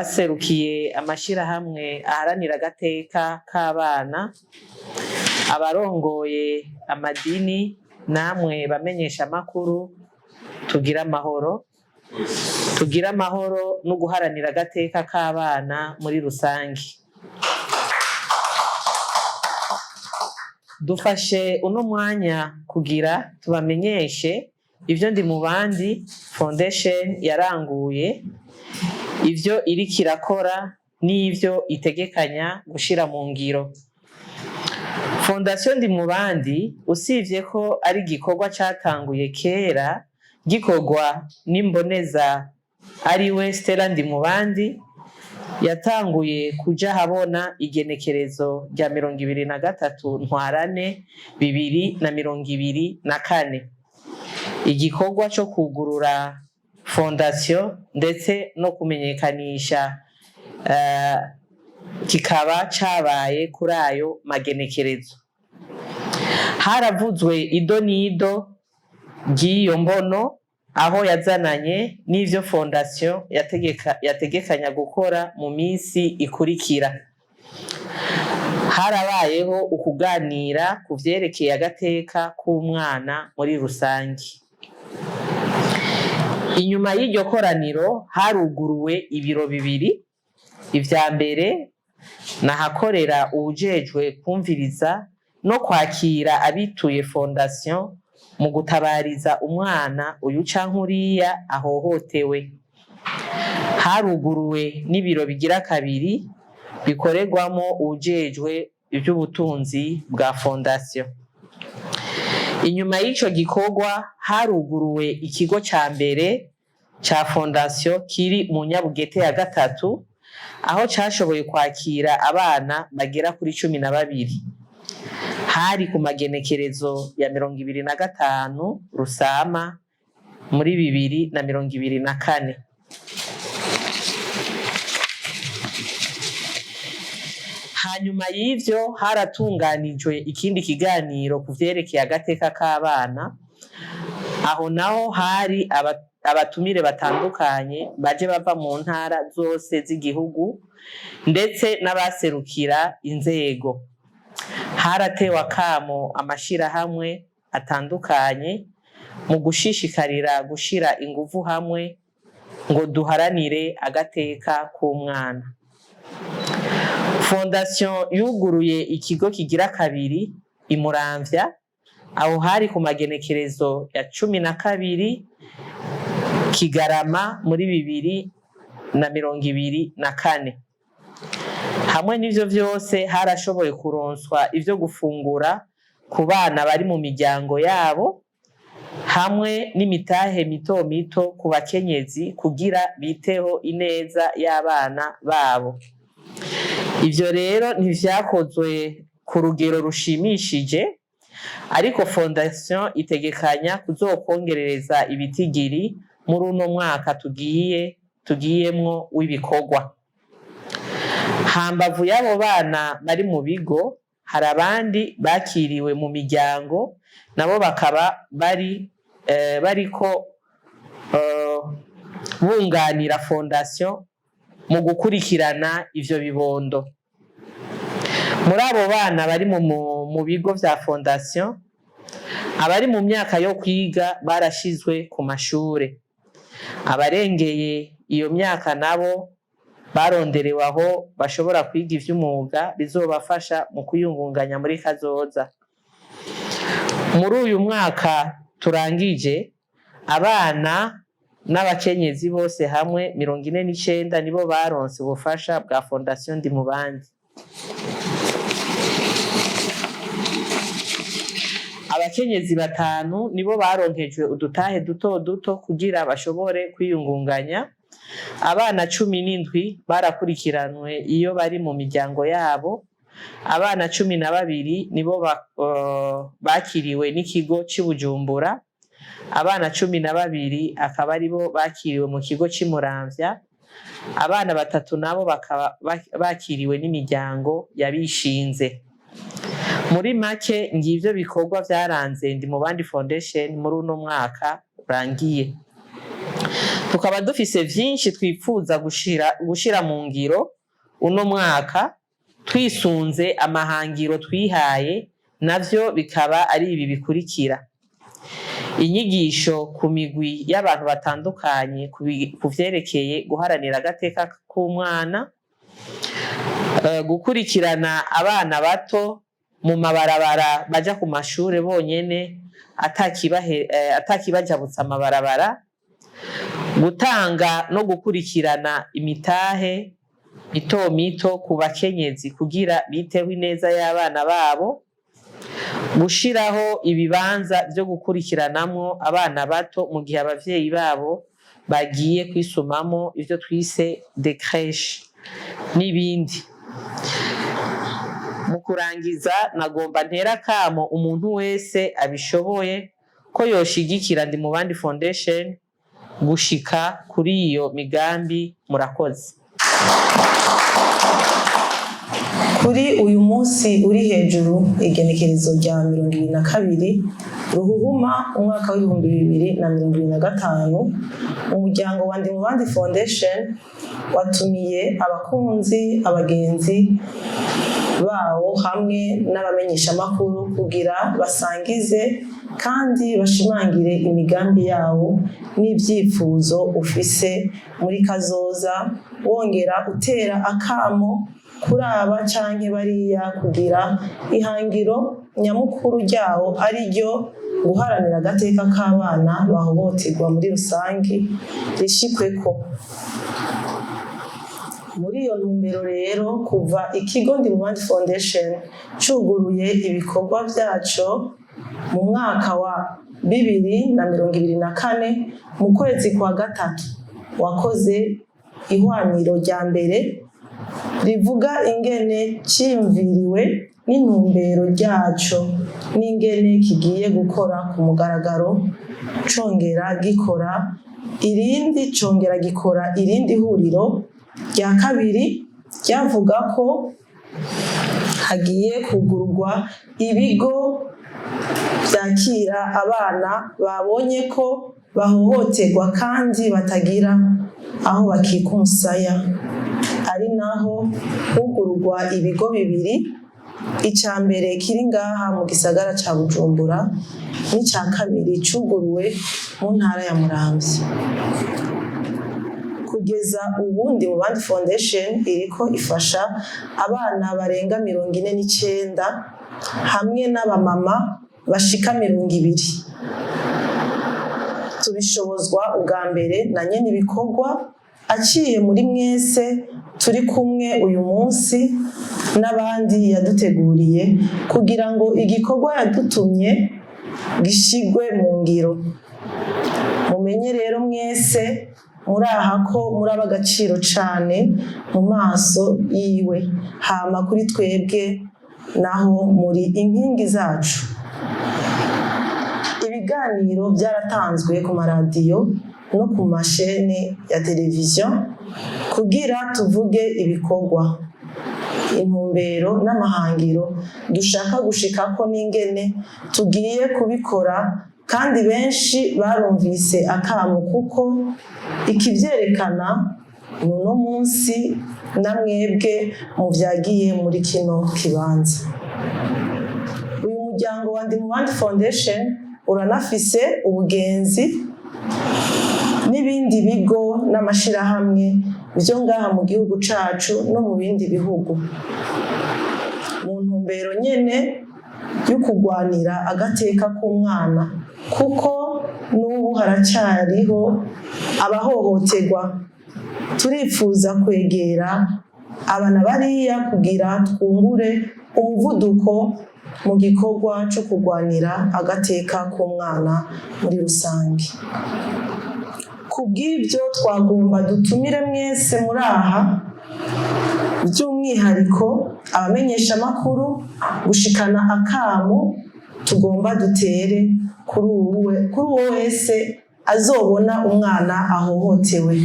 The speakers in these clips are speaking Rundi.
Abaserukiye amashirahamwe aharanira agateka k'abana, abarongoye amadini, namwe bamenyesha amakuru, tugira amahoro, tugira amahoro no guharanira agateka k'abana muri rusange. Dufashe uno mwanya kugira tubamenyeshe ivyo Ndi mu Bandi Foundation yaranguye, ivyo iriko irakora n'ivyo itegekanya gushira mu ngiro. Fondation Ndi mu Bandi, usivye ko ari igikorwa catanguye kera gikorwa n'imboneza ariwe Stella Ndi mu Bandi, yatanguye kuja habona igenekerezo rya 23 Ntwarane 2024. Igikorwa co kugurura fondation ndetse no kumenyekanisha kikaba cabaye kuri ayo magenekerezo. Haravuzwe ido n'ido ry'iyo mbono, aho yazananye n'ivyo fondation yategekanya gukora mu minsi ikurikira. Harabayeho ukuganira ku vyerekeye agateka k'umwana muri rusange. Inyuma y'iryo koraniro haruguruwe ibiro bibiri. Ivya mbere nahakorera uwujejwe kumviriza no kwakira abituye fondation mu gutabariza umwana uyu canke uriya ahohotewe. Haruguruwe n'ibiro bigira kabiri bikorerwamo uwujejwe ivy'ubutunzi bwa fondation. Inyuma y'ico gikorwa haruguruwe ikigo ca mbere ca fondation kiri mu Nyabugete ya gatatu, aho cashoboye kwakira abana bagera kuri 12. Hari ku magenekerezo ya 25 Rusama muri 2024. Hanyuma y'ivyo haratunganijwe ikindi kiganiro ku vyerekeye agateka k'abana. Aho naho hari abatumire batandukanye baje bava mu ntara zose z'igihugu, ndetse n'abaserukira inzego. Haratewe akamo amashirahamwe atandukanye mu gushishikarira gushira inguvu hamwe ngo duharanire agateka k'umwana. Fondation yuguruye ikigo kigira kabiri i Muramvya, aho hari ku magenekerezo ya 12 Kigarama muri 2024. Hamwe n'ivyo vyose harashoboye kuronswa ivyo gufungura ku bana bari mu miryango yabo, hamwe n'imitahe mito mito ku bakenyezi kugira biteho ineza y'abana babo. Ivyo rero ntivyakozwe ku rugero rushimishije, ariko fondation itegekanya kuzokongerereza ibitigiri muri uno mwaka tugiyemwo w'ibikorwa. Hambavu y'abo bana bari mu bigo, hari abandi bakiriwe mu miryango, nabo bakaba bari bariko bunganira fondation mu gukurikirana ivyo bibondo. Muri abo bana bari mu bigo vya fondation, abari mu myaka yo kwiga barashizwe ku mashure. Abarengeye iyo myaka nabo baronderewe aho bashobora kwiga ivy'umwuga bizobafasha mu kwiyungunganya muri kazoza. Muri uyu mwaka turangije, abana n'abakenyezi bose hamwe 49 nibo baronse ubufasha bwa Fondation Ndi mu Bandi. Abakenyezi 5 nibo baronkejwe udutahe duto duto kugira bashobore kwiyungunganya. Abana 17 barakurikiranwe iyo bari mu miryango yabo. Abana 12 nibo bakiriwe n'ikigo c'i Bujumbura. Abana 12 akaba aribo bakiriwe mu kigo c'i Muramvya. Abana 3 nabo bakaba bakiriwe n'imiryango yabishinze. Muri make ngivyo bikorwa vyaranze Ndi mu Bandi Foundation muri uno mwaka urangiye. Tukaba dufise vyinshi twipfuza gushira mu ngiro uno mwaka twisunze amahangiro twihaye, navyo bikaba ari ibi bikurikira: inyigisho ku migwi y'abantu batandukanye ku vyerekeye guharanira agateka k'umwana, gukurikirana abana bato mu mabarabara baja ku mashure bonyene atakibajabutsa amabarabara, gutanga no gukurikirana imitahe mito mito ku bakenyezi kugira biteho ineza y'abana babo, gushiraho ibibanza vyo gukurikiranamwo abana bato mu gihe abavyeyi babo bagiye kwisumamo, ivyo twise des crèches, n'ibindi. Mu kurangiza, nagomba ntera akamo umuntu wese abishoboye ko yoshigikira Ndi mu Bandi Foundation gushika kuri iyo migambi. Murakoze. Kuri uyu munsi uri hejuru, igenekerezo rya 22 Ruhuhuma umwaka w'2025, umuryango wa Ndi mu Bandi Foundation watumiye abakunzi, abagenzi bawo hamwe n'abamenyeshamakuru kugira basangize kandi bashimangire imigambi yawo n'ibyifuzo ufise muri kazoza, wongera utera akamo kuri aba canke bariya kugira ihangiro nyamukuru ryawo, ari ryo guharanira agateka k'abana bahohoterwa muri rusangi, rishikweko. Muri iyo ntumbero rero, kuva ikigo Ndi mu Bandi Foundation cuguruye ibikorwa vyaco mu mwaka wa 2024 mu kwezi kwa gatatu, wakoze ihwaniro rya mbere rivuga ingene ciyumviriwe n'intumbero ryaco n'ingene kigiye gukora ku mugaragaro, congera gikora irindi huriro rya kabiri ryavuga ko hagiye kugurwa ibigo vyakira abana babonye ko bahohoterwa kandi batagira aho bakika umusaya, ari naho hugururwa ibigo bibiri: ica mbere kiri ngaha mu gisagara ca Bujumbura n'ica kabiri cuguruwe mu ntara ya Muramvya. Kugeza ubu, Ndi mu Bandi Foundation iriko ifasha abana barenga 49 hamwe n'abamama bashika 20. Tubishobozwa ubwa mbere na nyene ibikorwa aciye muri mwese turi kumwe uyu munsi n'abandi yaduteguriye kugira ngo igikorwa yadutumye gishigwe mu ngiro. Mumenye rero mwese muri aha ko muri ab'agaciro cane mu maso yiwe, hama kuri twebwe naho muri inkingi zacu. Ibiganiro byaratanzwe ku maradiyo no ku mashene ya televiziyo kugira tuvuge ibikorwa, intumbero n'amahangiro dushaka gushikako n'ingene tugiye kubikora, kandi benshi barumvise akamo, kuko ikivyerekana ni uno munsi na mwebwe muvyagiye muri kino kibanza. Uyu muryango wa Ndi mu Bandi Foundation uranafise ubugenzi n'ibindi bigo n'amashirahamwe vyo ngaha mu gihugu cacu no mu bindi bihugu, mu ntumbero nyene yo kugwanira agateka k'umwana, kuko n'ubu haracyariho abahohoterwa. Turifuza kwegera abana bariya kugira twungure umuvuduko mu gikorwa co kurwanira agateka k'umwana muri rusange. Kubw'ibyo, twagomba dutumire mwese muri aha, by'umwihariko abamenyeshamakuru, gushikana akamo tugomba dutere kuri uwo wese azobona umwana ahohotewe,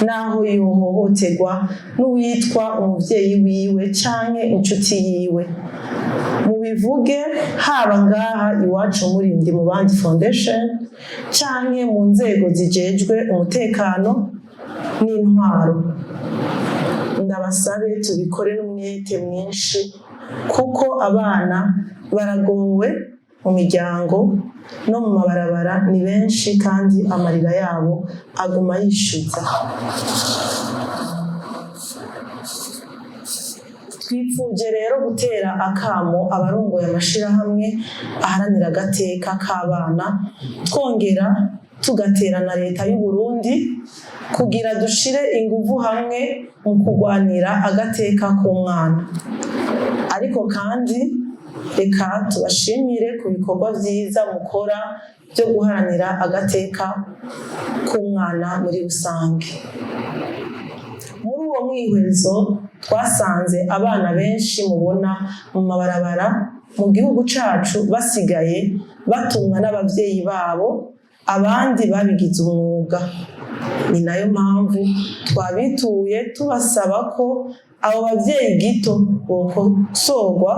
naho yohohoterwa n'uwitwa umuvyeyi wiwe canke inshuti yiwe. Mubivuge haba ngaha iwacu muri Ndi mu Bandi Foundation canke mu nzego zijejwe umutekano n'intwaro. Ndabasabe tubikore n'umwete mwinshi, kuko abana baragowe mu miryango no mu mabarabara ni benshi, kandi amarira yabo aguma yishuza. Twifuje rero gutera akamo abarongoye amashirahamwe aharanira agateka k'abana, twongera tugatera na Leta y'u Burundi kugira dushire inguvu hamwe mu kurwanira agateka k'umwana. Ariko kandi reka tubashimire ku bikorwa vyiza mukora byo guharanira agateka k'umwana muri rusange. Muri uwo mwihwezo, twasanze abana benshi mubona mu mabarabara mu gihugu cacu basigaye batumwa n'abavyeyi babo, abandi babigize umwuga. Ni nayo mpamvu twabituye tubasaba ko abo bavyeyi gito bokosorwa,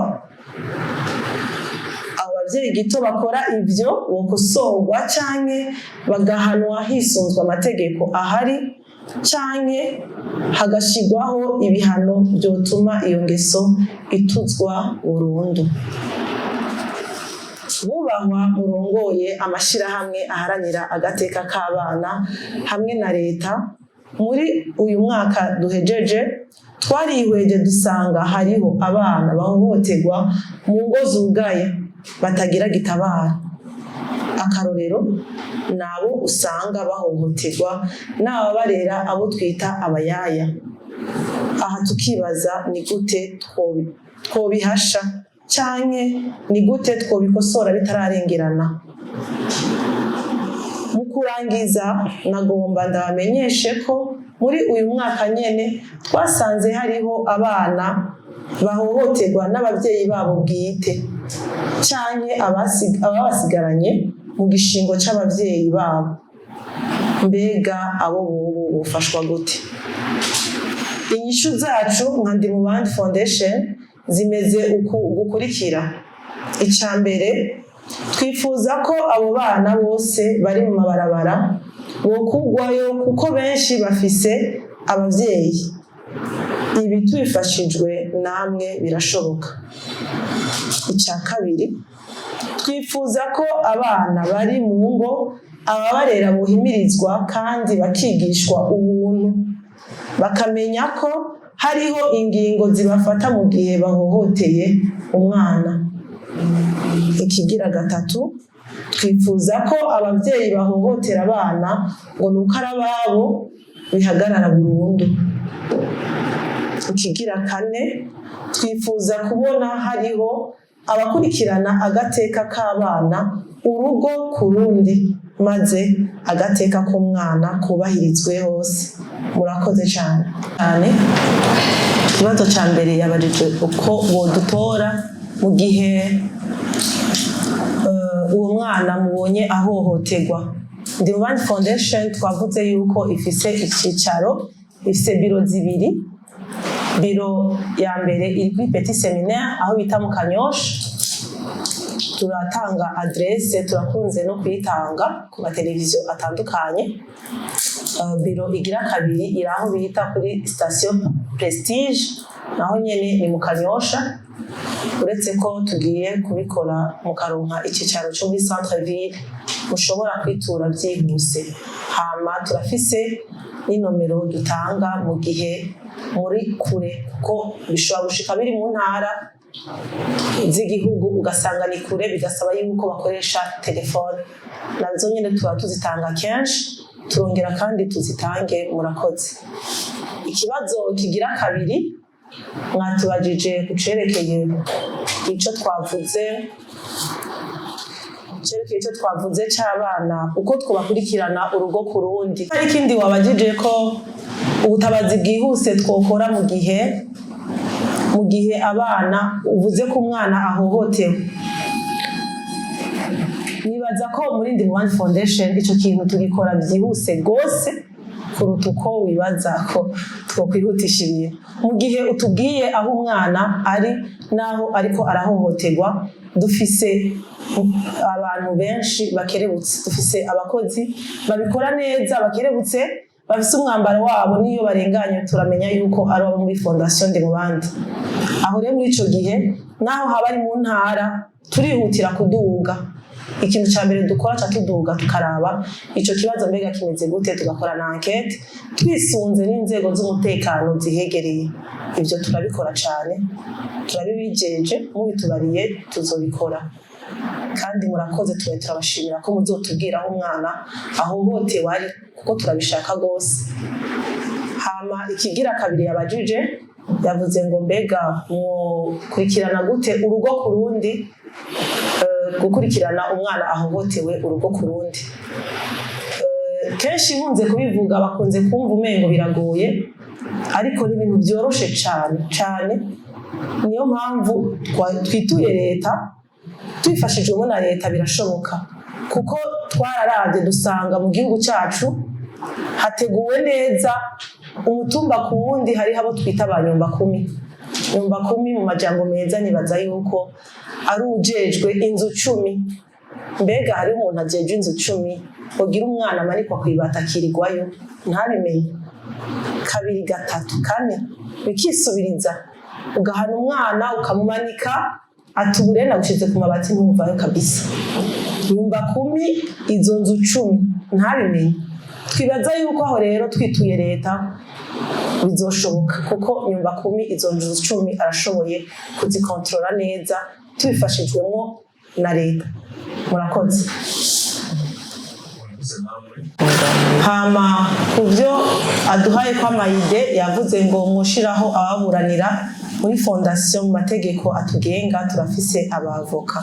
abo bavyeyi gito bakora ivyo bokosorwa canke bagahanwa hisunzwe amategeko ahari, canke hagashirwaho ibihano vyotuma iyo ngeso ituzwa burundu. Bubahwa murongoye amashirahamwe aharanira agateka k'abana hamwe na leta, muri uyu mwaka duhejeje twarihweje dusanga hariho abana bahohoterwa mu ngo zugaye batagira gitabara. Akarorero nabo usanga bahohoterwa n'ababarera, abo twita abayaya. Aha tukibaza: ni gute twobihasha, canke ni gute twobikosora bitararengerana? Mu kurangiza, nagomba ndabamenyeshe ko muri uyu mwaka nyene twasanze hariho abana bahohoterwa n'abavyeyi babo bwite canke ababasigaranye mu gishingo c'abavyeyi babo. Mbega abo bobo bofashwa gute? Inyishu zacu nka Ndi mu Bandi Foundation zimeze uku gukurikira: Ica mbere, twifuza ko abo bana bose bari mu mabarabara bokugwayo, kuko benshi bafise abavyeyi. Ibi tubifashijwe namwe birashoboka. Icya kabiri, twifuza ko abana bari mu ngo ababarera bohimirizwa kandi bakigishwa ubuntu, bakamenya ko hariho ingingo zibafata mu gihe bahohoteye umwana. Ikigira gatatu, twifuza ko ababyeyi bahohotera abana ngo ni uko ari ababo bihagarara burundu. Ikigira kane, twifuza kubona hariho abakurikirana agateka k'abana urugo ku rundi, maze agateka k'umwana kubahirizwe hose. Murakoze cyane cyane. Ikibazo cya mbere yabajije uko bodutora mu gihe uwo mwana mubonye ahohoterwa. Ndi mu Bandi Foundation twavuze yuko ifise icyicaro, ifise biro zibiri. Biro ya mbere iri kuri Petit Séminaire, aho bita mu Kanyosha. Turatanga adresse, turakunze no kuyitanga ku mateleviziyo atandukanye. Biro igira kabiri iri aho bita kuri Station Prestige, naho nyene ni mu Kanyosha, uretse ko tugiye kubikora mukaronka icyicaro cyo muri centre ville mushobora kwitura byihuse. Hama turafise n'inomero dutanga mu gihe muri kure, kuko bishobora gushika biri mu ntara z'igihugu, ugasanga ni kure, bigasaba yuko bakoresha telefone. Nazo nyine tuba tuzitanga kenshi, turongera kandi tuzitange. Murakoze. Ikibazo kigira kabiri mwatubajije ku cerekeye ico twavuze, cerekeye icyo twavuze c'abana, uko twobakurikirana urugo ku rundi. Hari ikindi wabajije, ko ubutabazi bwihuse twokora mu gihe abana, uvuze ko umwana ahohotewe. Nibaza ko muri Ndi mu Bandi Foundation ico kintu tugikora byihuse gose. Kuruta uko wibaza ko twokwihutisha ibintu. Mu gihe utubwiye aho umwana ari n'aho ariko arahohoterwa, dufise abantu benshi bakerebutse, dufise abakozi babikora neza, bakerebutse, bafise umwambaro wabo. N'iyo barenganye turamenya yuko ari abo muri Fondation Ndi mu Bandi. Aho rero muri ico gihe, naho haba ari mu ntara, turihutira kuduga. Ikintu ca mbere dukora, ca tuduga tukaraba ico kibazo mbega kimeze gute, tugakora na enquête twisunze n'inzego z'umutekano zihegereye. Ivyo turabikora cane, turabibijeje. Mubitubariye tuzobikora. Kandi murakoze, tubaye turabashimira ko muzotubwira aho umwana ahohotewe ari, kuko turabishaka rwose. Hama ikigira kabiri yabajije, yavuze ngo mbega mwokurikirana gute urugo ku rundi, gukurikirana umwana ahohotewe urugo ku rundi? Kenshi nkunze kubivuga, bakunze kumva umengo biragoye, ariko ni ibintu byoroshe cane cane. Niyo mpamvu twituye leta. Tubifashijwemo na leta birashoboka, kuko twararavye dusanga mu gihugu cyacu hateguwe neza, umutumba ku wundi hariho abo twita ba nyumba kumi. Nyumba kumi mu majambo meza nibaza yuko ari ujejwe inzu 10. Mbega hariho umuntu ajejwe inzu 10 ugira umwana amanikwa kwibata akirirwayo ntabimenye, kabiri, gatatu, kane, bikisubiriza, ugahana umwana ukamumanika ati: "Ubu rero nagushize ku mabati, ntumvayo kabisa." Nyumba kumi izo nzu 10 ntabimenye. Twibaza yuko aho rero twituye leta bizoshoboka, kuko nyumba kumi izo nzu 10 arashoboye kuzikontorora neza, tubifashijwemo na leta. Murakoze. Hama ku byo aduhaye ko ama idées, yavuze ngo mwoshiraho ababuranira muri fondation. Mu mategeko atugenga turafise abavoka,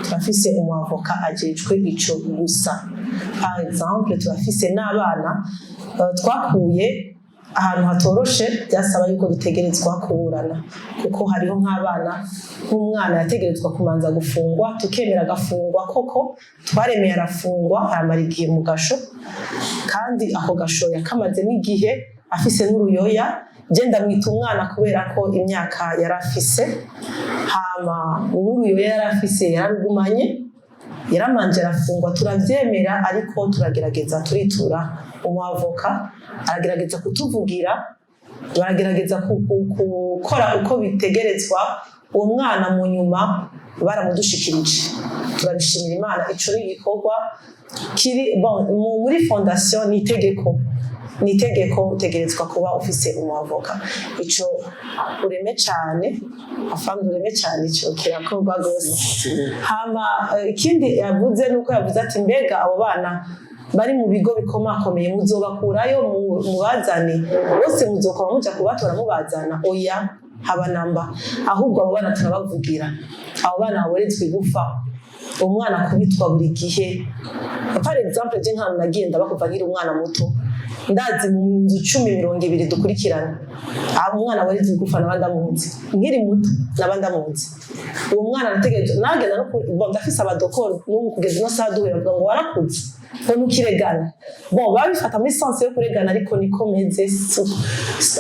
turafise umwavoka ajejwe ico gusa. Par exemple, turafise n'abana twakuye ahantu hatoroshe, byasaba yuko dutegerezwa kuburana, kuko hariho nk'abana, nk'umwana yategerezwa kumanza gufungwa, tukemera agafungwa koko. Twaremeye arafungwa, aramara igihe mu gasho, kandi ako gasho yakamaze n'igihe afise n'uruyoya. Je ndamwita umwana kubera ko imyaka yari afise, hama n'uruyoya yari afise yararugumanye. Yaramanje arafungwa, turavyemera, ariko turagerageza turitura umwavoka, aragerageza kutuvugira, baragerageza gukora uko bitegerezwa. Uwo mwana mu nyuma baramudushikirije, turabishimira Imana. Ico ni igikorwa kiri bon, muri fondation ni itegeko, ni itegeko, utegerezwa kuba ufise umwavoka. Ico ureme cane, afande, ureme cane, ico kirakorwa gose. Hama ikindi yavuze nuko yavuze ati: "Mbega abo bana bari mu bigo bikomakomeye muzobakurayo mubazane bose? Muzokoma muja kubatora mubazana?" Oya, haba namba. Ahubwo abo bana turabavugira, abo bana baborezwa igufa, umwana akubitwa buri gihe. Par exemple, je nkantu nagiye ndabakuva nkiri umwana muto, ndazi mu nzu 10, 20 dukurikirana, aba umwana wareze igufa naba ndamuzi nkiri muto, naba ndamuzi uwo mwana. Nategereje nagenda no bon, ndafise abadokoro n'ubu kugeza ino saha duhuye bavuga ngo: "Warakuze, ngo ntukiregana." Bon, babifata muri sens yo kuregana, ariko niko meze.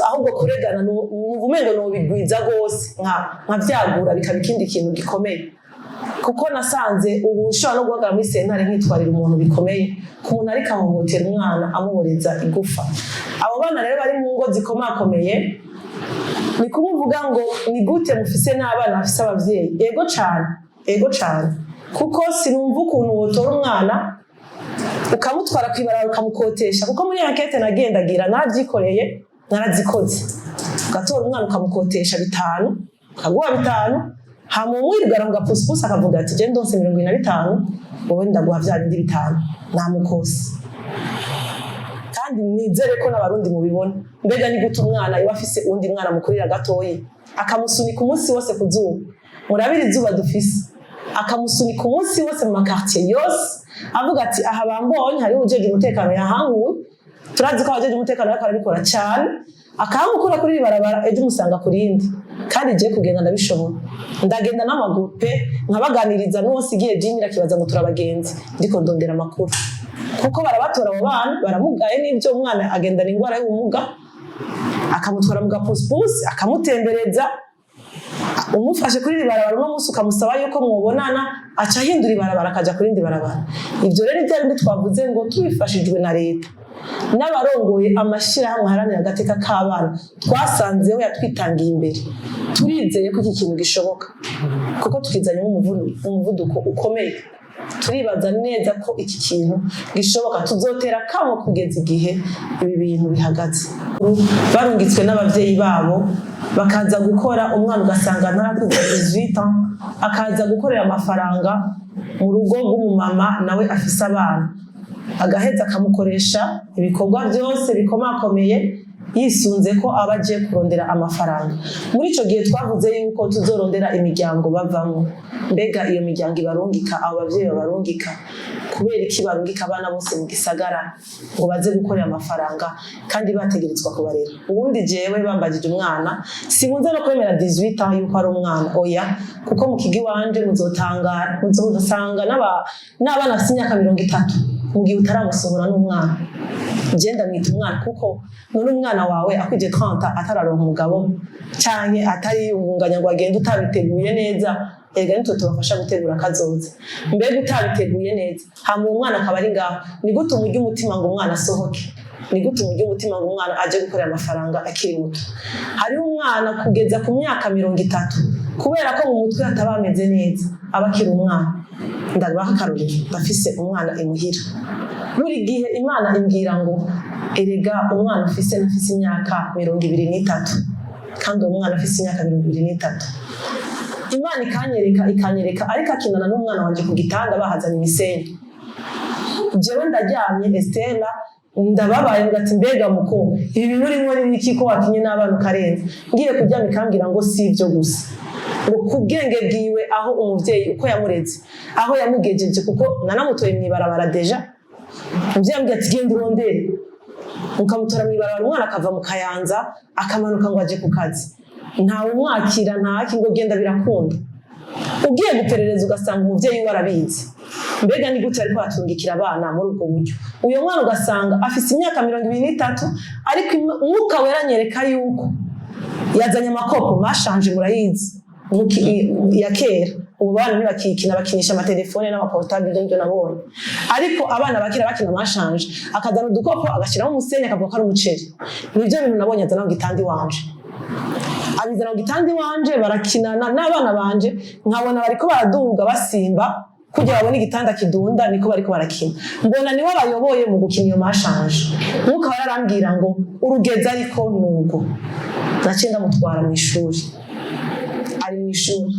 Ahubwo kuregana numva umengo nobigwiza gose, nka nkavyagura bikaba ikindi kintu gikomeye, kuko nasanze ubu nshobora no guhagarara muri sentare nkitwarira umuntu bikomeye, ku muntu ariko ahohotera umwana amuboreza igufa. Abo bana rero bari mu ngo zikomakomeye, ni kumuvuga ngo ni gute mufise n'abana bafise abavyeyi? Ego cane, ego cane, kuko sinumva ukuntu wotora umwana ukamutwara kw'ibarabara ukamukotesha, kuko muri enquête nagendagira naravyikoreye, narazikoze. Ugatora umwana ukamukotesha 5, ukaguha 5, hama umwirigara mu gapusipusi akavuga ati: "Je ndonse 75, wowe ndaguha vya bindi 5 namukosi." Kandi nizere ko n'Abarundi mubibona. Mbega ni gute umwana iba afise uwundi mwana mukurira gatoyi, akamusunika umunsi wose ku zuba? Murabira izuba dufise. Akamusunika umunsi wose mu ma quartier yose, avuga ati: "Aha bambonye, hariho uwujejwe umutekano yahankuye." Turazi ko abajejwe umutekano bariko barabikora cyane. Akahamukura kuri iri barabara, ejo umusanga ku rindi. Kandi je kugenda ndabishobora, ndagenda n'amaguru pe, nkabaganiriza. N'uwo nsigiye jimira akibaza ngo turabagenzi, ndiko ndondera amakuru. Kuko barabatora abo bana baramugaye, n'ibyo, umwana agendana indwara y'ubumuga, akamutwara mu gapusipusi, akamutembereza. Umufashe kuri iri barabara uno munsi, ukamusaba yuko mwobonana, aca ahindura ibarabara, akaja ku rindi barabara. Ibyo rero bya bindi twavuze ngo tubifashijwe na leta n'abarongoye amashyirahamwe aharanira agateka k'abana twasanzeho yatwitangiye imbere, turizeye ko iki kintu gishoboka, kuko tukizanyemo umuvuduko ukomeye. Turibaza neza ko iki kintu gishoboka. Tuzotera kamo kugeza igihe ibi bintu bihagaze. Barungitswe n'abavyeyi babo, bakaza gukora. Umwana ugasanga ntarakwiza 18 ans, akaza gukorera amafaranga mu rugo rw'umumama nawe afise abana, agaheza akamukoresha ibikorwa byose bikomakomeye, yisunze ko aba agiye kurondera amafaranga. Muri ico gihe twavuze yuko tuzorondera imiryango bavamwo. Mbega iyo miryango ibarungika, abo bavyeyi babarungika, kubera iki barungika abana bose mu gisagara ngo baze gukorera amafaranga kandi bategerezwa kubarera? Ubundi jewe bambagije umwana, sinkunze no kwemera 18 ans yuko ari umwana, oya, kuko mu kigo iwanje muzotangara, muzosanga n'abana bafite imyaka 30. Mu gihe utaramusohora n'umwana, je ndamwita umwana, kuko none umwana wawe akwije 30 atararonka umugabo canke atariyungunganya ngo agende, utabiteguye neza? Erega nitwe tubafasha gutegura akazoza. Mbega utabiteguye neza, hama uwo mwana akaba ari ngaho, ni gute umurya umutima ngo umwana asohoke? Ni gute umurya umutima ngo umwana aje gukorera amafaranga akiri muto? Hariho umwana kugeza ku myaka 30, kubera ko mu mutwe hataba hameze neza, aba akiri umwana. Ndabaha akarorero: ndafise umwana imuhira. Buri gihe Imana imbwira ngo erega umwana ufise ntafise imyaka 23, kandi uwo mwana afise imyaka 23. Imana ikanyereka, ikanyereka ariko akinana n'umwana wanje ku gitanda, bahazanye imisenyi. Jewe ndaryamye, Estela, ndababaye, ngati mbega muko ibi bintu urimo ni iki, ko wakinye n'abana ukarenza? Ngiye kuryama, ikambwira ngo si ibyo gusa, ngo ku bwenge bwiwe, aho umuvyeyi uko yamureze, aho yamugejeje, kuko nanamutoye mw'ibarabara déjà. Umuvyeyi ambwiye ati genda urondere, ukamutora mw'ibarabara, umwana akava mu Kayanza, akamanuka ngo aje ku kazi, ntawe umwakira, ntaki, ngo genda birakunda. Ugiye guperereza, ugasanga umuvyeyi we arabizi. Mbega ni gute ariko aratungikira abana muri ubwo buryo? Uyo mwana ugasanga afise imyaka 23, ariko Umwuka Wera anyereka yuko yazanye amakopo mashanje, murayizi ya kera. Ubu bana ntibakikina, bakinisha amatelefone n'amaportable, ibyo nibyo nabonye. Ariko abana bakira bakina mashanje, akazana udukopo, agashyiramo umusenyi, akavuga ko ari umuceri. Nibyo bintu nabonye azana ku gitanda iwanje, abizana ku gitanda iwanje, barakinana n'abana banje, nkabona bariko baraduga basimba kugira babone igitanda kidunda, niko bariko barakina. Mbona niwe bayoboye mu gukina iyo mashanje. Mwuka Wera arambwira ngo urugezi ariko nubwo naciye ndamutwara mu ishuri, ari mu ishuri,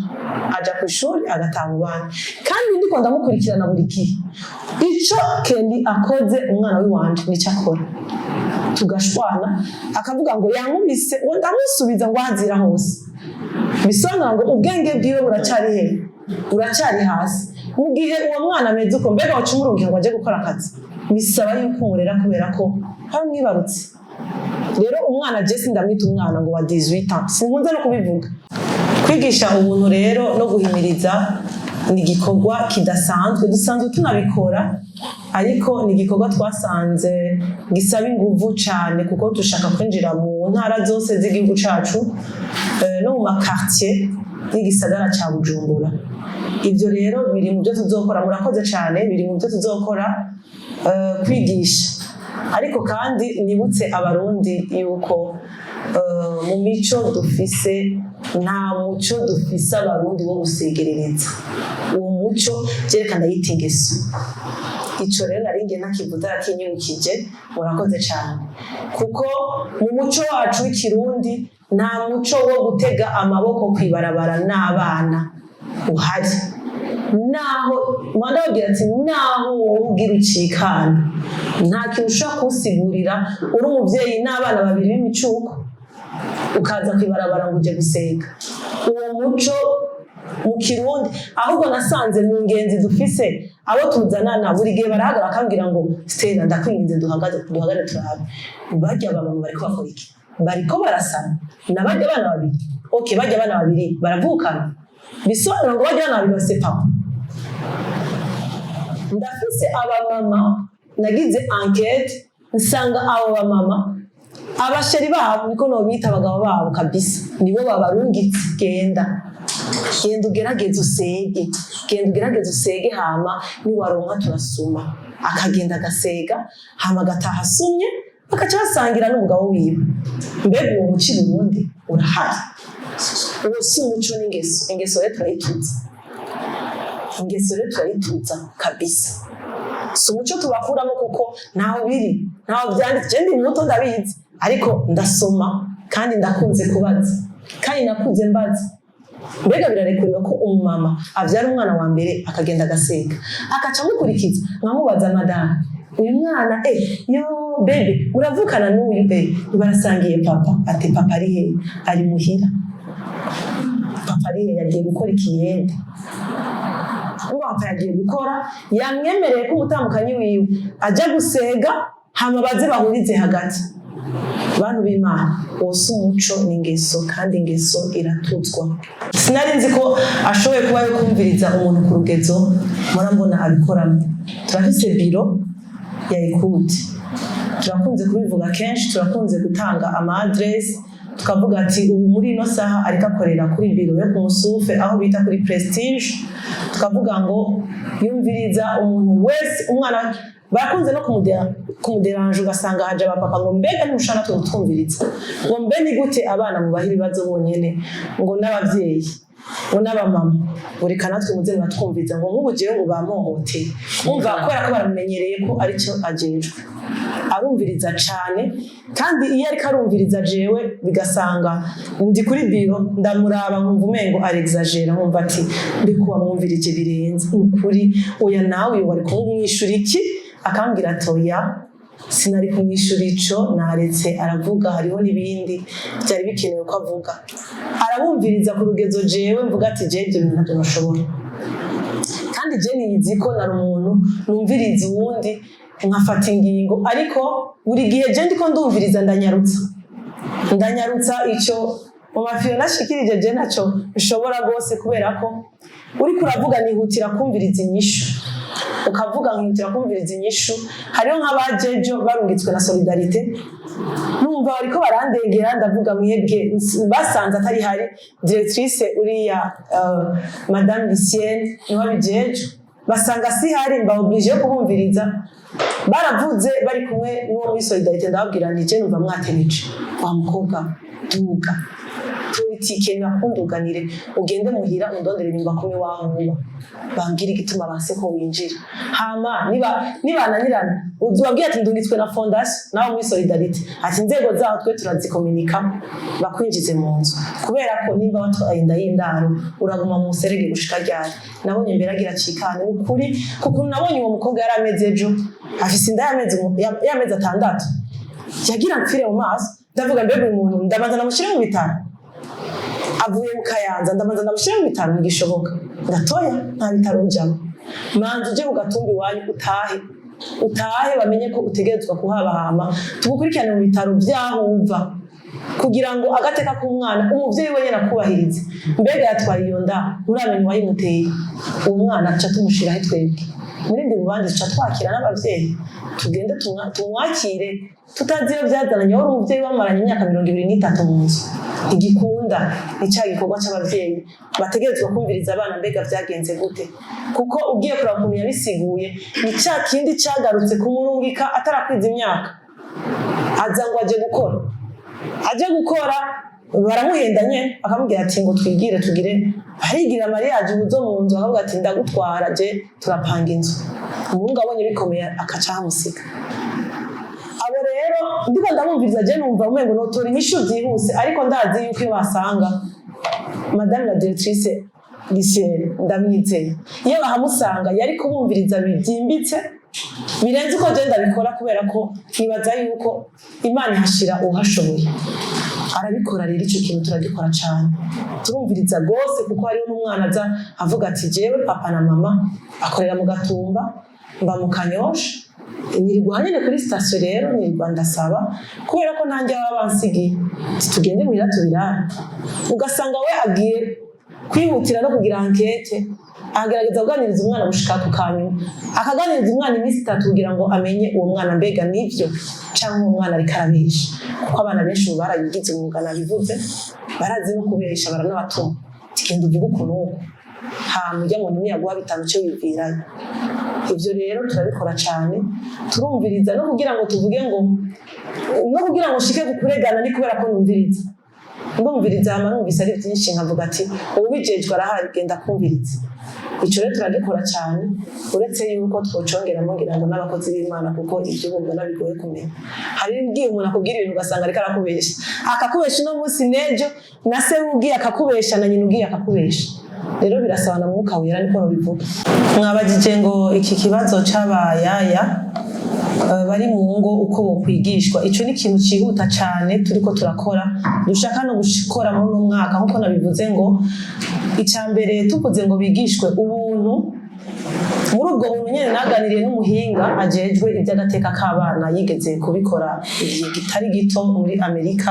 aja ku ishuri, agataha mu bandi, kandi ndiko ndamukurikirana buri gihe. Ico Kendi akoze, umwana w'iwanje nico akora, tugashwana, akavuga ngo yankubise, ngo ndamusubiza, ngo ahazira hose. Bisobanura ngo ubwenge bwiwe buracyari he? Buracyari hasi. Mu gihe uwo mwana ameze uko, mbega waca umurungiye ngo aje gukora akazi? Bisaba yuko umurera kubera ko hari umwibarutse. Rero umwana je ndamwita umwana ngo wa 18 ans, sinkunze no kubivuga. Kwigisha ubuntu rero no guhimiriza ni igikorwa kidasanzwe, dusanzwe tunabikora, ariko ni igikorwa twasanze gisaba inguvu cyane, kuko dushaka kwinjira mu ntara zose z'igihugu cacu, no mu maquartier y'igisagara ca Bujumbura. Ibyo rero biri mu byo tuzokora. Murakoze cyane. Biri mu byo tuzokora, kwigisha. Ariko kandi nibutse Abarundi yuko mu mico dufise, nta muco dufise Abarundi wo gusegerereza. Uwo muco byerekana yita ingeso. Ico rero nari ngiye ntakivuze, arakinyibukije, murakoze cyane, kuko mu muco wacu w'Ikirundi nta muco wo gutega amaboko kwibarabara n'abana uhari. Naho ndababwira ati naho wowe ugira ucikana, nta kintu ushobora kunsigurira uri umuvyeyi n'abana babiri b'imicuko, ukaza kwibarabara ngo uje gusenga. Uwo muco mu Kirundi, ahubwo nasanze mu ngenzi dufise, abo tuzanana, buri gihe barahagarara bakambwira ngo Stella, ndakwinginze, duhagaze, duhagare turabe barya abamama bariko bakora iki, bariko barasana na barya abana babiri. Okay, barya abana babiri baravukana, bisobanura ngo barya abana babiri bafise papa. Ndafise abamama Nagize enquête, nsanga abo bamama, aba chéri babo, niko nobita, abagabo babo kabisa, nibo babarungitse: "Genda, genda ugerageze usege, genda ugerageze usege, hama niwaronka turasuma." Akagenda agasega, hama agataha asumye, bakaca basangira n'umugabo wiwe. Mbega uwo muco i Burundi urahari? Uwo si umuco, n'ingeso. Ingeso rero turayituza, ingeso rero turayituza kabisa. Si umuco tubakuramo, kuko ntaho biri, ntaho byanditse. Je ndi muto, ndabizi, ariko ndasoma kandi ndakunze kubaza, kandi nakuze mbaza: mbega birarekuriwe ko umumama abyara umwana wa mbere akagenda agaseka, akaca amukurikiza? Nkamubaza: "Madamu, uyu mwana, yo bébé, muravukana n'uyu? Barasangiye papa?" Ati: "Papa ari he? Ari muhira." "Papa ari he?" "Yagiye gukora ikiyede." Ngo papa yagiye gukora, yamwemereye ko umutambukanyi wiwe ajya gusega, hama baze bahurize hagati. Bantu b'Imana, uwo si umuco, ni ingeso, kandi ingeso iratuzwa. Sinari nzi ko ashoboye kuba yo kumviriza umuntu ku rugezo murambona abikoramo. Turafise biro ya écoute, turakunze kubivuga kenshi, turakunze gutanga ama adresse, tukavuga ati ubu muri ino saha ariko akorera kuri biro yo ku Musufe, aho bita kuri Prestige. Tukavuga ngo yumviriza umuntu wese. Umwana barakunze no kumuderanje, ugasanga haje abapapa ngo: "Mbega ntimushaka natwe kutwumviriza?" Ngo: "Mbe ni gute abana mubaha ibibazo bonyene?" Ngo n'abavyeyi, ngo n'abamama, ngo: "Reka natwe muze muratwumviriza." Ngo: "Nk'ubu jewe ngo bamuhohoteye." Umva, kubera ko baramenyereye ko aricyo ajejwe, arumviriza cane. Kandi iyo ariko arumviriza, jewe bigasanga ndi kuri biro, ndamuraba nkumva umengo arexagera, nkumva ati: "Mbeko wamwumvirije birenze ukuri, oya, nawe uyu wari kumwishura iki?" Akambwira ati: "Oya, sinari kumwishura ico, naretse aravuga, hariho n'ibindi byari bikenewe ko avuga." Arabumviriza ku rugezo jewe mvuga ati: "Je ibyo bintu ntabyo nashobora." Kandi je niyizi ko nari umuntu numviriza uwundi nkafata ingingo, ariko buri gihe je ndiko ndumviriza ndanyarutsa, ndanyarutsa. Ico mu mafiyo nashikirije, je naco nshobora rwose, kubera ko uriko uravuga nihutira kumviriza inyishu, ukavuga nkihutira kumviriza inyishu. Hariho nk'abajejo barungitswe na Solidarité, numva bariko barandengera, ndavuga: "Mwebwe." Basanze atari hari directrice uriya, Madame Lucienne, niwe abijeje, basanga si hari, mba obligé yo kubumviriza. Baravuze bari kumwe n'uwo muri Solidarité, ndababwira nti: "Je numva mwatebeje. Wa mukobwa, duga politike, nibakunduganire, ugende muhira, undondere nyumba kumwe waho uba, bambwire igituma banse ko winjira. Hama niba nibananirana, uzubabwira ati ndungitswe na fondation nawe muri Solidarité, ati inzego zaho twe turazikominika, bakwinjize mu nzu, kubera ko nimba watwaye inda y'indaro uraguma mu muserege gushika ryari?" Nabonye mbere agira cikane ukuri, kuko nabonye uwo mukobwa yari ameze ejo afise inda y'amezi 6, yagira mpfire mu maso. Ndavuga: "Mbega uyu muntu ndabanza ndamushyire mu bitaro? Avuye mu Kayanza, ndabanza ndamushyire mu bitaro? Ntigishoboka." Ngatoya nta bitaro ujamo, manza uje ku gatumba iwanyu, utahe, utahe, bamenye ko utegerezwa kuhaba, hama tugukurikirane mu bitaro vyaho uva, kugira ngo agateka k'umwana umuvyeyi we nyene akubahirize. Mbega yatwaye iyo nda, nturamenya uwayimuteye, uwo mwana tuca tumushirahe twebwe muri ndi bubanza? Tuca twakira n'abavyeyi, tugende tumwakire tutazi iyo byazananye. Wari umuvyeyi wamaranye imyaka 23 mu nzu, ntigikunda. Ni cya gikorwa c'abavyeyi bategerezwa kumviriza abana: mbega vyagenze gute? Kuko ugiye kuraba ukuntu yabisiguye, ni cya kindi cagarutse kumurungika atarakwiza imyaka, aza ngo aje gukora, aje gukora, baramuhenda nyene, akamubwira ati ngo twigire tugire, barigira mariage ubu zo mu nzu, akavuga ati: "Ndagutwara je, turapanga inzu." Umuhungu abonye bikomeye akaca ahamusiga. Abo rero ndiko ndamwumviriza, je numva umengo notora inyishu byihuse, ariko ndazi yuko iyo basanga Madame la directrice Lucienne, ndamwizeye, iyo bahamusanga yari kubumviriza byimbitse birenze uko je ndabikora, kubera ko nibaza yuko Imana ihashira uwuhashoboye, arabikora. Rero icyo kintu turagikora cyane, turumviriza rwose, kuko hariho n'umwana aza avuga ati: "Jewe papa na mama bakorera mu Gatumba, mba mu Kanyosha, nirirwa nyine kuri sitasiyo, rero nirirwa ndasaba kubera ko nanjye baba bansigiye. Tugende muhira tubirare." Ugasanga we agiye kwihutira no kugira enquête. Agerageza kuganiriza umwana gushika ku kanyuma, akaganiriza umwana iminsi 3 kugira ngo amenye uwo mwana mbega nivyo canke uwo mwana ariko arabesha, kuko abana benshi ubu barabigize umwuga. Nabivuze, barazi no kubesha, baranabatuma: "Genda uvuge uku n'uku, hama ujya ngo niyaguha 5 cyo wibwirayo." Ibyo rero turabikora cyane, turumviriza no kugira ngo tuvuge ngo no kugira ngo nshike ku kuregana ni kubera ko numviriza. Ndumviriza, hama numvise ari byinshi nkavuga ati: "Uwubijejwe arahari, genda kumviriza." Ico rero turagikora cyane, uretse yuko twocongeramo ngira ngo n'abakozi b'Imana, kuko ibyo mbona bigoye kumenya. Hari igihe umuntu akubwira ibintu ugasanga ariko arakubesha, akakubesha uno munsi, n'ejo na se ugiye akakubesha, na nyina ugiye akakubesha. Rero birasaba na Mwuka Wera, niko babivuga. Mwabajije ngo iki kibazo c'abayaya bari mu ngo uko bokwigishwa. Ico ni ikintu cihuta cane turiko turakora, dushaka no gukora muri uno mwaka. Nkuko nabivuze ngo icya mbere tuvuze ngo bigishwe ubuntu, muri ubwo buntu nyene naganiriye n'umuhinga ajejwe iby'agateka k'abana, yigeze kubikora igihe kitari gito muri Amerika.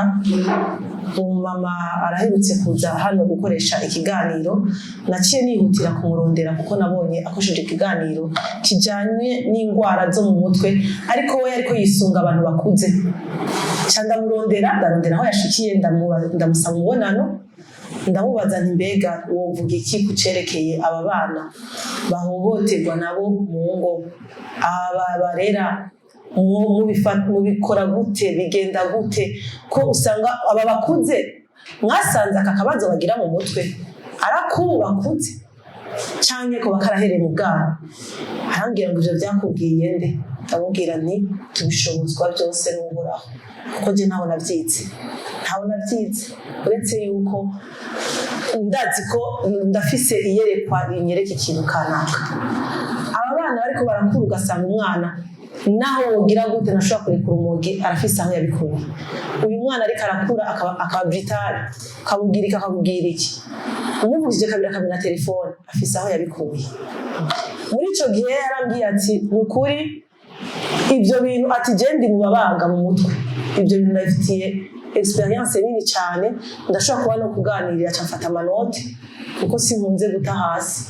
Umumama araherutse kuza hano gukoresha ikiganiro. Naciye nihutira kumurondera kuko nabonye akoresheje ikiganiro kijanye n'indwara zo mu mutwe, ariko we ariko yisunga abantu bakuze. Ca ndamurondera, ndarondera aho yashikiye, ndamusaba umubonano, ndamubaza nti: "Mbega wovuga iki ku cerekeye aba bana bahohoterwa nabo mu ngo, aba barera mubikora gute, bigenda gute, ko usanga aba bakuze mwasanze aka kabazo bagira mu mutwe arakubu bakuze canke ko bakarahereye mu bwana?" Arambwira ngo: "Ivyo vyakubwiye nde?" Ndamubwira nti: "Tubishobozwa byose n'Uhoraho, kuko je ntaho navyize, ntaho navyize, uretse yuko ndazi ko ndafise iyerekwa rinyereka ikintu kanaka." Aba bana bariko barakura, ugasanga umwana naho wogira gute ntashobora kurekura urumogi, arafise aho yabikuye. Uyu mwana ariko arakura akaba brutal, ukamubwira iki, akakubwira iki, umuvugije kabiri akamena telefone, afise aho yabikuye. Muri ico gihe yarambwiye ati: "Ni ukuri ibyo bintu," ati, "je ndi mu babaga mu mutwe, ibyo bintu ndabifitiye expérience nini cyane, ndashobora kuba no kuganirira." Ca mfata amanote kuko sinkunze guta hasi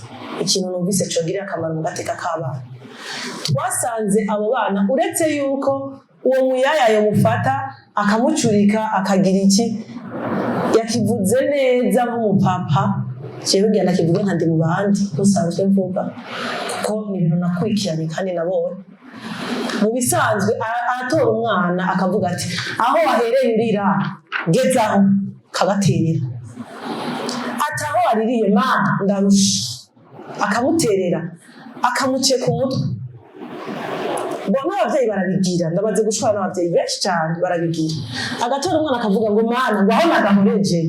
ikintu numvise cogirira akamaro mu gateka k'abana. Twasanze abo bana, uretse yuko uwo muyaya yomufata akamucurika akagira iki, yakivuze neza nk'umupapa, jewe ngira ndakivuge nka ndi mu bandi nsanzwe mvuga, kuko ni ibintu nakurikiranye kandi nabonye. Mu bisanzwe aratora umwana akavuga ati: "Aho wahereye urira gezaho," kagaterera. Ati: "Aho waririye mana ndarusha," akamuterera, akamuceka umutwe. Bo n'abavyeyi barabigira, ndamaze gushwana n'abavyeyi benshi cyane barabigira. Agatora umwana akavuga ngo: "Mana," ngo, "aho nagahoreje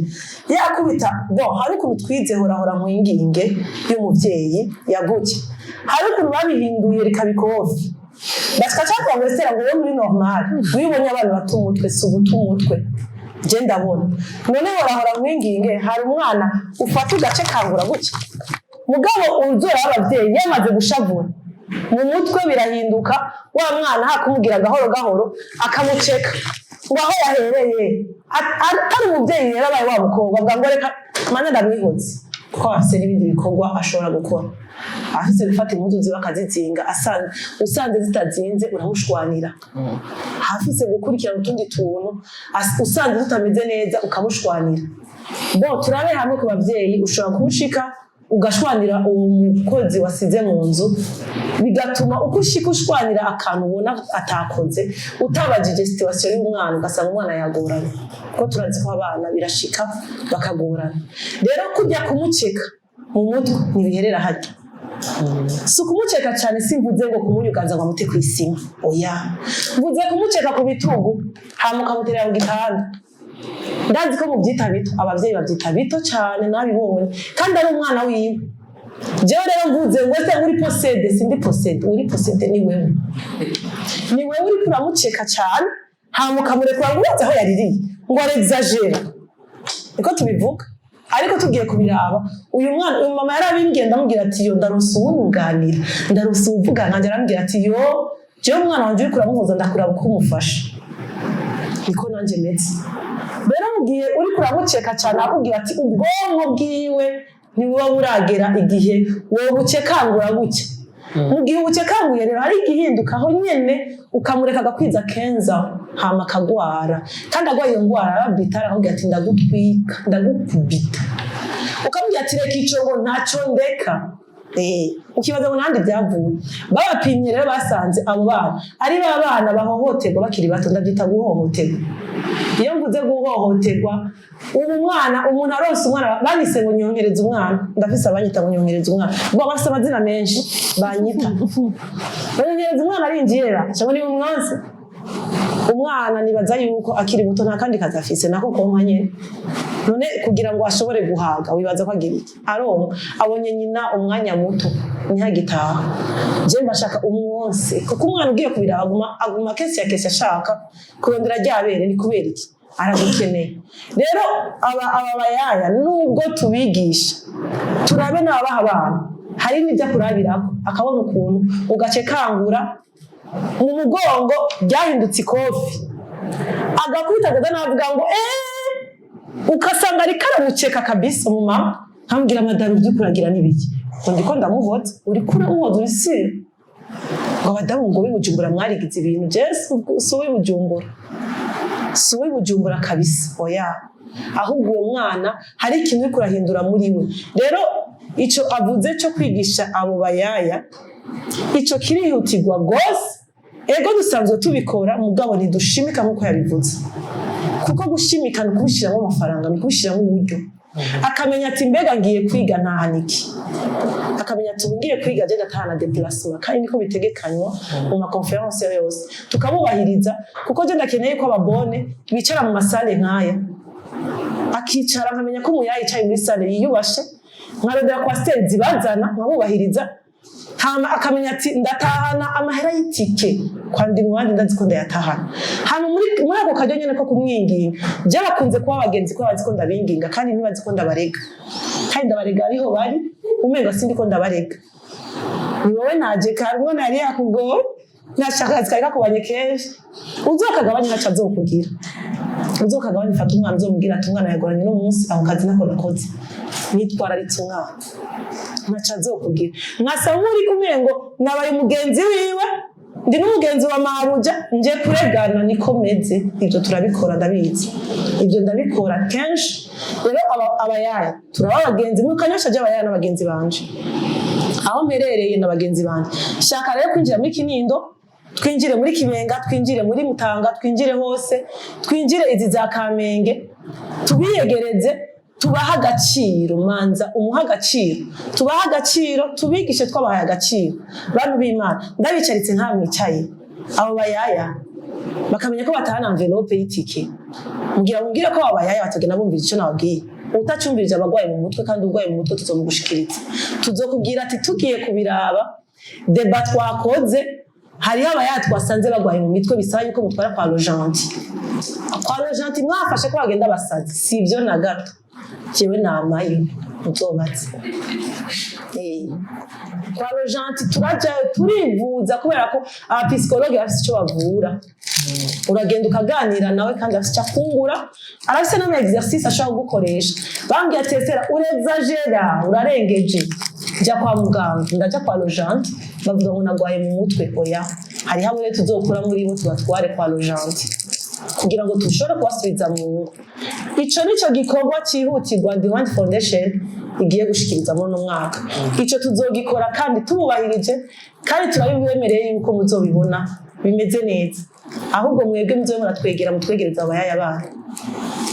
yakubita." Bo hari ukuntu twize horahora nkwinginge y'umuvyeyi yaguye, hari ukuntu babihinduye rikabikofi, bakaca bavuga ngo: "Estera," ngo, "wowe muri normal iyo ubonye abana bata umutwe, si uguta umutwe je ndabona." None horahora nkwinginge, hari umwana ufata ugace kangura gutya? Mugabo uzora w'abavyeyi yamaze gushavura mu mutwe birahinduka. Wa mwana hakumubwira gahoro gahoro, akamuceka ngo aho yahereye. Atari umubyeyi rero abaye wa mukobwa avuga ngo: "Reka mana ndamwihoze," kuko aba afise n'ibindi bikorwa ashobora gukora. Afise gufata impuzu ziwe akazizinga, usanze zitazinze uramushwanira. Afise gukurikirana utundi tuntu, usanze tutameze neza ukamushwanira. Bo turabe hamwe ku bavyeyi, ushobora kuwushika ugashwanira uwo mukozi wasize mu nzu, bigatuma uko ushika ushwanira akantu ubona atakoze, utabajije situation y'umwana, ugasanga umwana yagoranye, kuko turazi ko abana birashika bakagorana. Rero kujya kumuceka mu mutwe ntibiherera harya, si ukumuceka cyane. Simvuze ngo kumunyugaza ngo amute kw'isima, oya, mvuze kumuceka ku bitugu hama ukamuterera ku gitanda. Ndazi ko mubyita bito, abavyeyi babyita bito cyane, nabibonye, kandi ari umwana wiwe. Jewe rero mvuze ngo ese uri possédé? Sindi possédé, uri possédé ni wewe, ni wewe uriko uramuceka cyane, hama ukamurekura ngo ubaze aho yaririye ngo arexagera. Niko tubivuga, ariko tugiye kubiraba, uyu mwana, uyu mama yarabimbwiye, ndamubwira ati: "Yo, ndaronse uwunyunganira, ndaronse uwuvuga nkanjye." Arambwira ati: "Yo, jewe umwana wanje uriko uramuhoza, ndakuraba uko umufasha, niko nanjye meze." Rero mu gihe uriko uramuceka cyane, akubwira ati ubwonko bwiwe Ntibuba buragera igihe wowe bucekangura gutya. Mu gihe ubucekanguye rero, hari igihinduka aho nyene, ukamureka agakwiza kenza, hama akagwara. Kandi agwaye iyo ngwara, arabita, arakubwira ati: "Ndagutwika, ndagukubita." Ukamubwira ati: "Reka ico." Ngo: "Ntaco ndeka." Ukibaza ngo nandi byavuye. Babapimye rero, basanze abo bana ari ba bana bahohoterwa bakiri bato. Ndabyita guhohoterwa. Iyo mvuze guhohoterwa, ubu mwana, umuntu aronse umwana, banyise ngo nyonkereze umwana. Ndafise abanyita ngo nyonkereze umwana, bo bafise amazina menshi banyita. Ngo nyonkereze umwana, arinjira cyangwa niba umwansi umwana, nibaza yuko akiri muto nta kandi kazi afise, nako konka nyene. None kugira ngo ashobore guhaga, wibaza ko agira iki? Aronka, abonye nyina umwanya muto, ntihagitaha. Je mbashaka umwonse, kuko umwana ugiye kubiraba aguma kesi ya kesi, ashaka kurondera ryabere. Ni kubera iki? Aragukeneye. Rero aba bayaya, nubwo tubigisha, turabe n'ababaha abana, hari n'ibyo akurabirako, akabona ukuntu ugace kangura mu mugongo ryahindutse ikofi, agakubita akaza, navuga ngo eee, ugasanga ariko aramuceka kabisa. Umumama nkambwira: "Madamu, ibyo kuragira n'ibiki?" Ngo: "Ndiko ndamuhoza." Uriko uramuhoza, uri sire? Ngo abadamu ngo b'i Bujumbura mwarigize ibintu. Je si uw'i Bujumbura, si uw'i Bujumbura kabisa, oya. Ahubwo uwo mwana hari ikintu uriko urahindura muri we. Rero ico avuze cyo kwigisha abo bayaya, ico kirihutirwa gose. Ego, dusanzwe tubikora, mugabo ntidushimika nk'uko yabivuze, kuko gushimika ni ukubishyiramo amafaranga, ni ukubishyiramo uburyo. Akamenya ati: "Mbega ngiye kwiga, ntahana iki?" Akamenya ati: "Ubu ngiye kwiga, je ndatahana déplacement." Kandi niko bitegekanywa mu ma conférences yose, tukabubahiriza, kuko je ndakeneye ko ababone bicara mu ma salles nk'aya, akicara, nkamenya ko umuyaya yicaye muri salle yiyubashe, nkarondera coaster zibazana, nkabubahiriza. Hama akamenya ati: "Ndatahana amahera y'itike kwa ndi mu bandi, ndazi ko ndayatahana." Hama muri ako karyo nyene ko kumwinginga, je bakunze kuba abagenzi, ko bazi ko ndabinginga kandi ntibazi ko ndabarega. Kandi ndabarega ariho bari, umengo sindi ko ndabarega. Ni wowe naje kare, umwana yari yakugoye, nashaka akazi kari kakubanye kenshi. Uzokagabanya, ntaco azokugira. Uzokagabanya, ufate umwana, uzomubwira ati: "Umwana yagoranye no munsi, ako kazi nako nakoze, nitwararitse umwana." Ntaco azokugira. Nkasa nk'uri kumwe ngo nabaye umugenzi wiwe, ndi n'umugenzi wa mabuja, nje kuregana, niko meze. Ibyo turabikora, ndabizi, ibyo ndabikora kenshi. Rero abayaya turaba abagenzi muri Kanyosha, abayaya n'abagenzi banje, aho mperereye na bagenzi banje. Shaka rero kwinjira muri Kinindo, twinjire muri Kibenga, twinjire muri Mutanga, twinjire hose, twinjire izi za Kamenge, tubiyegereze, tubahe agaciro. Manza umuhe agaciro, tubahe agaciro, tubigishe twabahaye agaciro. Bantu b'Imana, ndabicaritse nka mwicaye, abo bayaya bakamenya ko batahana enveloppe y'itike. Mugira mubwire ko abo bayaya batagenda bumvira icyo nababwiye. Utacumvirije abagwayi mu mutwe, kandi urwaye mu mutwe, tuzomugushikiriza, tuzokubwira ati: "Tugiye kubiraba débat twakoze, hariho abayaya twasanze bagwaye mu mitwe, bisaba yuko mutwara kwa Rojanti." Kwa Rojanti mwafashe ko bagenda basazi, si ibyo na gato. Jewe namayo muzobatse. Kwa Rojanti turajyayo, turivuza, kubera ko aba psychologues bafite icyo bavura. Uragenda ukaganira nawe, kandi afite icyo akungura, arafite n'ama exercices ashobora kugukoresha. Bambwiye ati: "Esera urexagera, urarengeje, jya kwa muganga." Ndajya kwa Rojanti, bavuga ngo nagwaye mu mutwe. Oya, hariho abo rero tuzokura muri bo, tubatware kwa Rojanti kugira ngo dushobore kubasubiza mu ngo. Ico nico gikorwa cyihutirwa The One Foundation igiye gushikiriza muri uno mwaka. Ico tuzogikora kandi tububahirije, kandi turabibemereye yuko muzobibona bimeze neza. Ahubwo mwebwe muzobe muratwegera, mutwegereza abayaya banyu.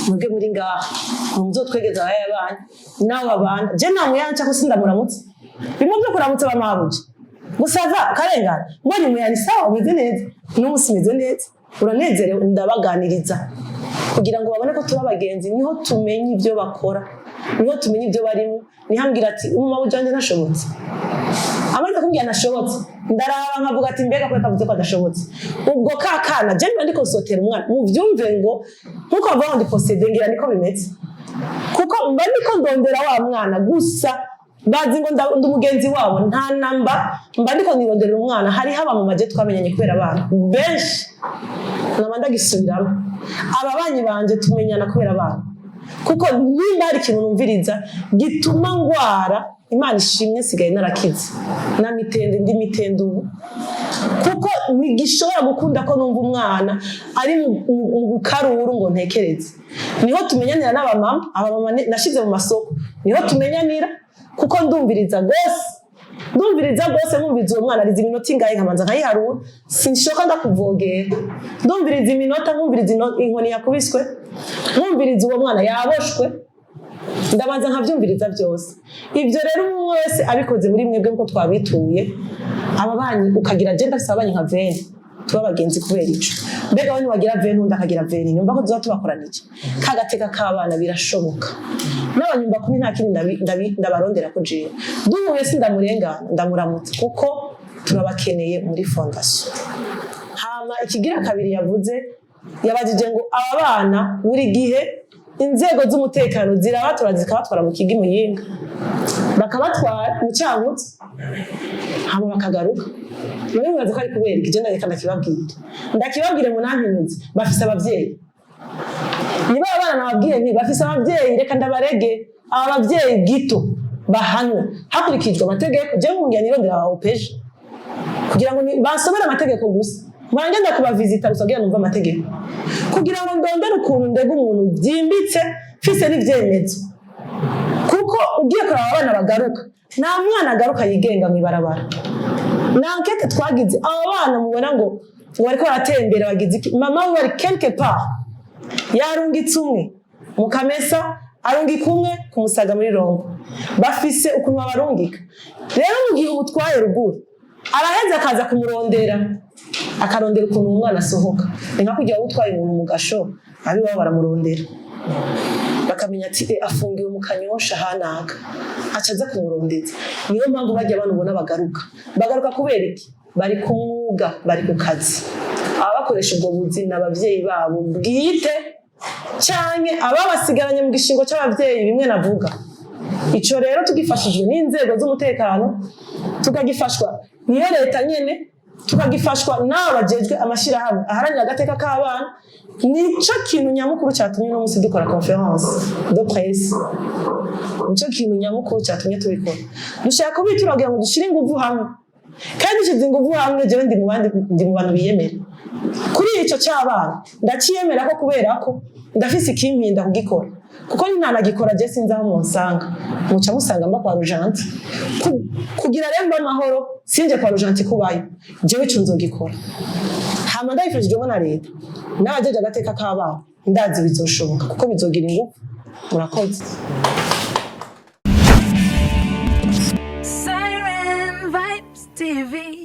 Mwebwe muri ngaha, muzotwegereza abayaya banyu n'abo babana. Je nta muyaya nshaka, sindamuramutse bimwe byo kuramutsa bamabuje gusa va karengana, mbonye umuyaya ni sawa, umeze neza, n'umunsi umeze neza, uranezerewe, ndabaganiriza kugira ngo babone ko tuba abagenzi. Niho tumenya ibyo bakora, niho tumenya ibyo barimo. Niho ambwira ati: "Umumama wanje ntashobotse." Amaze kumbwira ntashobotse, ndaraba nkavuga ati: "Mbega ko kavuze ko adashobotse?" Ubwo ka kana, je niba ndiko sotera umwana, muvyumve ngo nkuko bavuga ngo ndi possédée, ngira niko bimeze, kuko mba ndiko ndondera wa mwana gusa. Bazi ngo ndi umugenzi wabo, nta namba, mba ndiko nironderera umwana. Hariho abamama je twamenyanye kubera abana benshi, naba ndagisubiramo, ababanyi banje tumenyana kubera abana. Kuko nimba hari ikintu numviriza gituma ngwara, Imana ishimwe nsigaye narakize na mitende, ndi mitende ubu, kuko ntigishobora gukunda ko numva umwana ari mu karuru ngo ntekereze. Niho tumenyanira n'abamama, abamama nashize mu masoko, niho tumenyanira, kuko ndumviriza rwose, ndumviriza rwose, nkumviriza uwo mwana ariza iminota ingahe, nkamanza nkayiharura. Sinshoka ndakuvogera, ndumviriza iminota, nkumviriza inkoni yakubiswe, nkumviriza uwo mwana yaboshwe, ndabanza nkabyumviriza byose. Ibyo rero umwe wese abikoze muri mwebwe nkuko twabituye ababanyi, ukagira agenda afise ababanyi nka 20, tuba abagenzi kubera ico. Mbega we ntiwagira 20, undi akagira 20, nyumva ko tuzoba tubakorana iki kagateka k'abana? Birashoboka. N'abanyumba kumi nta kindi ndabarondera ko jewe duhuye sindamurengana, ndamuramutsa, kuko turabakeneye muri fondation. Hama ikigira kabiri yavuze, yabajije ngo aba bana buri gihe inzego z'umutekano zirabatora zikabatwara mu kigo i Muyinga, bakabatwara mu Cankuzo, hama bakagaruka. None mwibaza ko ari kubera iki? Je ndareka ndakibabwire, ndakibabwire ngo nampinyuze. Bafise abavyeyi. Niba aba bana nababwiye nti bafise abavyeyi, reka ndabarege aba bavyeyi gito bahanwe hakurikijwe amategeko. Je nkungira nirondera aba OPJ kugira ngo bansomere amategeko gusa, mpora ngenda kubavizita gusa kugira numve amategeko, kugira ngo ndondere ukuntu ndega umuntu byimbitse, mfise n'ivyemezo. Kuko ugiye kuraba abana bagaruka, nta mwana agaruka yigenga mw'ibarabara. Na enquête twagize, aba bana mubona ngo bariko baratembera, bagize iki, mama we bari quelque part yarungitse umwe mu Kamesa, arungika umwe ku Musaga muri Rombo. Bafise ukuntu babarungika. Rero mu gihe umutwaye ruguru, araheza akaza kumurondera, akarondera ukuntu umwana asohoka. Ni nka kugira ngo utwaye umuntu mu gasho, abiwabo baramurondera, bakamenya ati: "E, afungiwe mu Kanyosha hanaka," aca aza kumurondeza. Niyo mpamvu bajya abantu ubona bagaruka. Bagaruka kubera iki? Bari ku mwuga, bari ku kazi. Ababakoresha ubwo buzi ni abavyeyi babo bwite canke ababasigaranye mu gishingo c'abavyeyi, bimwe navuga. Ico rero tugifashijwe n'inzego z'umutekano, tukagifashwa niyo leta nyene, tukagifashwa n'aba bajejwe amashirahamwe aharanira agateka k'abana, nico kintu nyamukuru cyatumye uno munsi dukora conférence de presse. Nico kintu nyamukuru cyatumye tubikora. Dushaka kubitura kugira ngo dushire inguvu hamwe, kandi dushize inguvu hamwe, jewe ndi mu bandi, ndi mu bantu biyemera kuri ico c'abana. Ndaciyemera ko kubera ko ndafise ikimpinda kugikora, kuko ntanagikora je sinzi aho munsanga, muca musanga mba kwa Rujanti. Kugira rero mba amahoro, sinje kwa Rujanti kubayo, jewe ico nzogikora. Hama ndabifashijwemo na leta n'abajeje agateka k'abana, ndazi bizoshoboka kuko bizogira ingufu. Murakoze.